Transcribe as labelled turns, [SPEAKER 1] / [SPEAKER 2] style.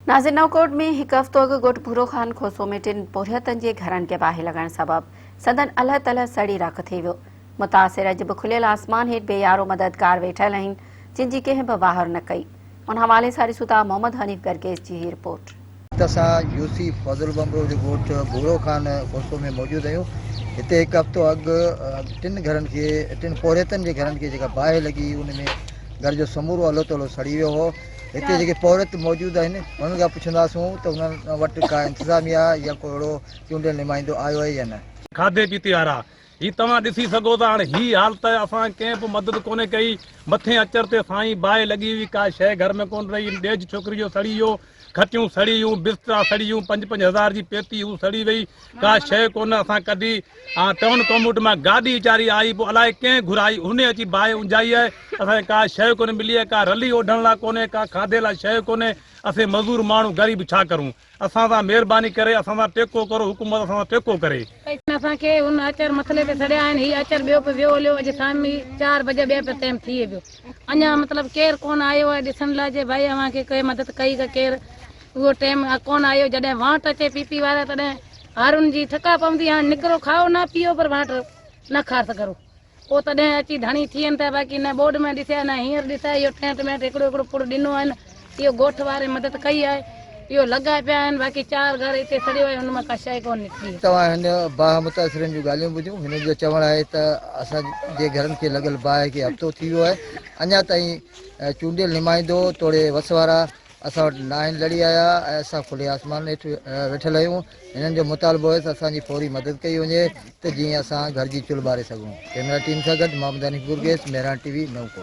[SPEAKER 1] ناظر نئوڪوٽ ۾ هڪ هفتو اڳ ڳوٺ ڀورو خان کوسو ۾ ٽن پورهيتن جي گهرن کي باهه لڳڻ سبب سندن الهه تلهه سڙي رک ٿي ويو. متاثر اڄ به کليل آسمان هيٺ بي يارو مددگار ويٺل آهن جن جي ڪنهن به واهر نه ڪئي. ان حوالي سان ڏسون ٿا محمد حنيف گرگيز جي هي رپورٽ.
[SPEAKER 2] هت اسان يوسي فضل ٻنڀرو جي ڳوٺ ڀورو خان کوسو ۾ موجود آهيون. هتي هڪ هفتو اڳ ٽن گهرن کي ٽن پورهيتن جي گهرن کي جيڪا باهه لڳي ان ۾ گهر جو سمورو الهه تلهه سڙي ويو هو. هتي جيڪي پورهيت موجود آهن انهن کان پڇنداسون ته انهن وٽ ڪا انتظاميا يا ڪو اهڙو چونڊيل نمائندو آيو آهي يا نه.
[SPEAKER 3] کاڌي پيتي وارا هي توهان ڏسي سگهو ٿا هاڻي هي حالت آهي اسان ڪنهن به مدد ڪونهي ڪئي مٿين اچر تي سائين باهه لڳي هئي ڪا شيء گهر ۾ ڪونه رهي ڏيج ڇوڪري جو سڙي ويو کٽيون سڙي ويون بسترا سڙي ويون پنج پنج هزار جي پيتي هو سڙي وئي ڪا شيء ڪونه اسان ڪڍي ها ٽائون ڪاموٽ مان گاڏي ويچاري آئي پوء الائي ڪنهن گهرائي هن اچي باهه اونجائي آهي اسان کي ڪا شيء ڪونه ملي آهي ڪا رلي اوڍڻ لاء ڪونهي ڪا کاڌي لاء شيء ڪونهي اسين مزور ماڻهو غريب ڇا ڪرون اسان سان مهرباني ڪري اسان سان ٽيڪو ڪرو حڪومت اسان سان ٽيڪو ڪري.
[SPEAKER 4] پئسن اسان کي هن اچر مسئلي تي سڙيا آهن هي اچر ٻيو به ويو هليو اڄ سامي چار بجي ٻئي پيو ٽيم ٿئي پيو اڃا مطلب ڪير ڪونه آيو آهي ڏسڻ لاء جي ڀائي اوهان کي ڪنهن مدد ڪئي ڪا ڪير اهو ٽيم ڪونه آيو جڏهن وانٽ اچي پي پي وارا تڏهن هارون جي ٺڪا پوندي هاڻ نڪرو کائو نه پيئو پر وانٽ نه کارس ڪرو. پوء تڏهن اچي ڌڻي ٿين ٿا، باقي نه ٻوڏ ۾ ڏسيا نه هينئر ڏسيا. اهو ٽينٽ مينٽ هڪڙو هڪڙو پڙ ڏنو آهن. اهو ڳوٺ وارين مدد ڪئي آهي. اهو لڳا پيا آهن، باقي چار گهر هتي سڙيو آهي، ان مان ڪا شيء ڪونه نڪتي آهي.
[SPEAKER 2] توهان هن باهه متاثرين جون ڳالهيون ٻڌيون. هنن جو چوڻ آهي ته اسان جي گهرن کي لڳل باهه کي هفتو ٿي ويو آهي، اڃا تائين چونڊيل نمائندو توڙي وس وارا اسان وٽ ناهن لڙي آيا ۽ اسان کلي آسمان هيٺ ويٺل آهيون. هنن جو مطالبو آهي ته اسان جي فوري مدد ڪئي وڃي ته جيئن اسان گهر جي چلهه ٻاري سگهون. ڪئميرا ٽيم سان گڏ محمد حنيف گرگيس، مهراڻ ٽي وي، نئون ڪوٽ.